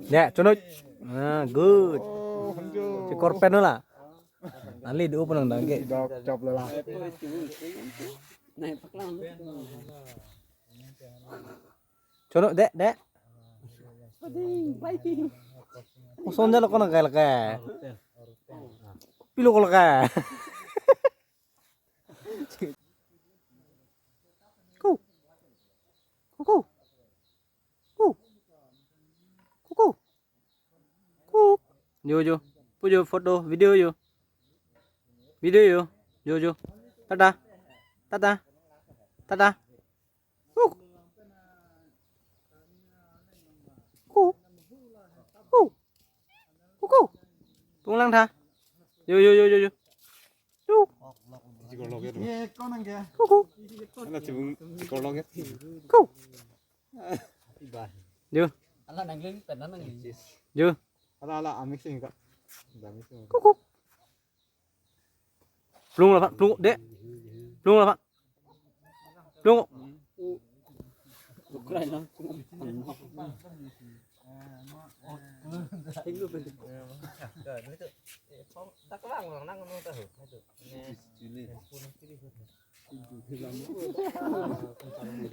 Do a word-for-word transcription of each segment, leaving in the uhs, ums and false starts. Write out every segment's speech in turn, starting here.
Dek, chonoi. Ah, good. Oh, honjo. Si korpen la. Ali do pun nang dang ke. Dok chop lela. Chonoi, dek, dek. Oson jalo kona kail ke. Pilo kol ke. Ku. Ku, ku. Ku. Ku. Jo, jo. Pu jo photo, video jo. Video jo. Jo, jo. Tata. Tata. Tata. Ku. Ku. Ku. Ku, ku. Pung lang tha. Jo, jo, jo, jo, jo. Jo. Chikor lok ya tu. Ye, kau nang kya? Ku, ku. Ala chibung chikor lok ya. Ku. Jo. Ala nangling pen nangling. Jo. Ala, ala, amik sing ka. Amik sing. Ku, ku. Plung la, plung, dek. Plung la. Plung.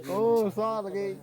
Oh, sa lagi.